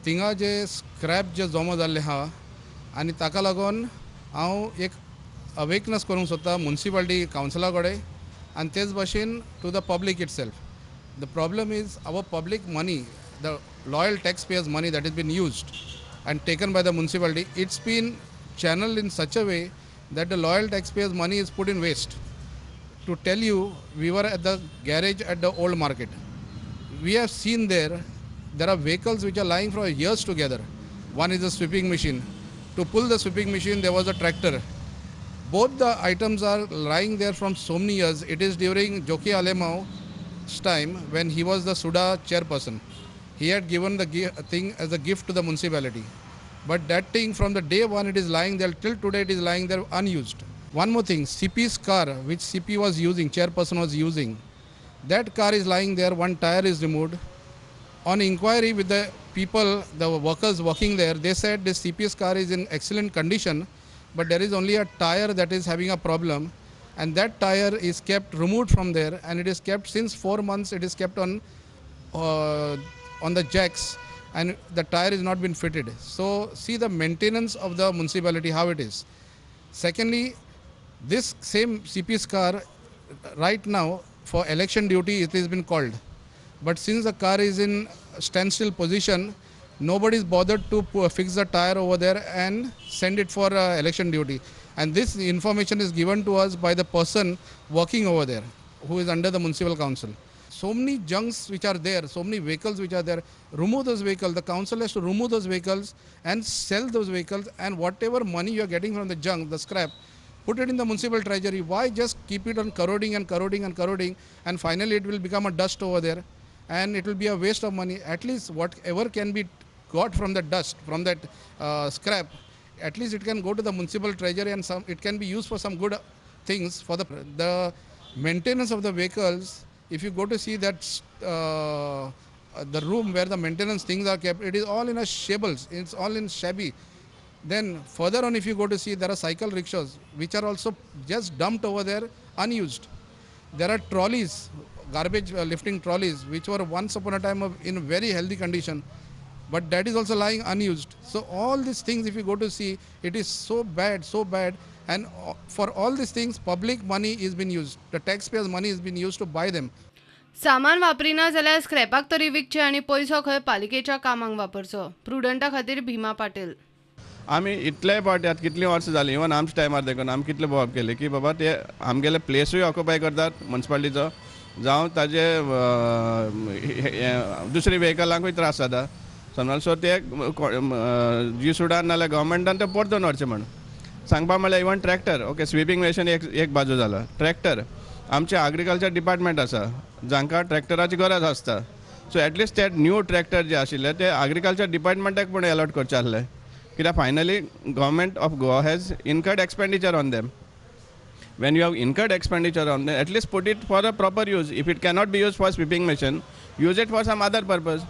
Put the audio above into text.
थिंगा जे स्क्रॅप जे जमो जाल्ले आहा आनी ताका लागून हांव एक अवेकनस करूंक सोदता मुन्सिपालिटी कावन्सिला कडेन आनी तेच भाशेन to the public itself. The problem is our public money, the loyal tax payers money that is been used and taken by the municipality, it's been channeled in such a way that the loyal taxpayers' money is put in waste. To tell you, we were at the garage at the old market. We have seen there are vehicles which are lying for years together. One is a sweeping machine. To pull the sweeping machine, there was a tractor. Both the items are lying there from so many years. It is during Joki Alemao's time when he was the SUDA chairperson. He had given the thing as a gift to the municipality. But that thing from the day one it is lying there, till today it is lying there unused. One more thing, CP's car, which CP was using, chairperson was using, that car is lying there, one tire is removed. On inquiry with the people, the workers working there, they said this CP's car is in excellent condition, but there is only a tire that is having a problem, and that tire is kept removed from there, and it is kept since 4 months, it is kept on the jacks, and the tire is not been fitted. So see the maintenance of the municipality, how it is. Secondly, this same CP's car right now for election duty it has been called. But since the car is in standstill position, nobody is bothered to fix the tire over there and send it for election duty. And this information is given to us by the person working over there, who is under the municipal council. So many junks which are there, so many vehicles which are there, remove those vehicles. The council has to remove those vehicles and sell those vehicles, and whatever money you are getting from the junk, the scrap, put it in the municipal treasury. Why just keep it on corroding and corroding and corroding, and finally it will become a dust over there and it will be a waste of money. At least whatever can be got from the dust, from that scrap, at least it can go to the municipal treasury and some, it can be used for some good things. For the maintenance of the vehicles, if you go to see that the room where the maintenance things are kept, it is all in a shambles, it's all in shabby. Then further on, if you go to see, there are cycle rickshaws which are also just dumped over there, unused. There are trolleys, garbage lifting trolleys, which were once upon a time in very healthy condition, but that is also lying unused. So all these things, if you go to see, it is so bad, so bad. And for all these things, public money is been used. The taxpayers' money has been used to buy them. सामान वापरिना जाल्यार स्क्रॅपाक तरी विकचें आनी पयसो खंय पालिकेच्या कामांक वापरचो. प्रुडंटा खातीर भीमा पाटील. आमी इतलेय फावटी आतां कितलीं वर्सां जालीं, इवन आमच्या टायमार देखून आमी कितले भोंवप केलें की बाबा ते आमगेले प्लेसूय ऑक्युपाय करतात मुन्सिपालिटीचो, जावं ताजे दुसरे व्हेकलांकूय त्रास जाता समज. सो ते जी सुडान नाल्यार गव्हर्मेंटान ते परतून व्हरचें म्हण सांगपा म्हळ्यार even tractor, okay sweeping machine एक बाजू जाला, ट्रॅक्टर आमचें एग्रीकल्चर डिपार्टमेंट आसा जांकां ट्रॅक्टराची गरज आसता, सो एटलिस्ट ते न्यू ट्रॅक्टर जे आशिल्ले ते एग्रीकल्चर डिपार्टमेंटाक पूण एलॉट करचे आसले, कित्याक finally government of Goa has incurred expenditure on them. When you have incurred expenditure on them, at least put it for a proper use. If it cannot be used for sweeping machine, use it for some other purpose.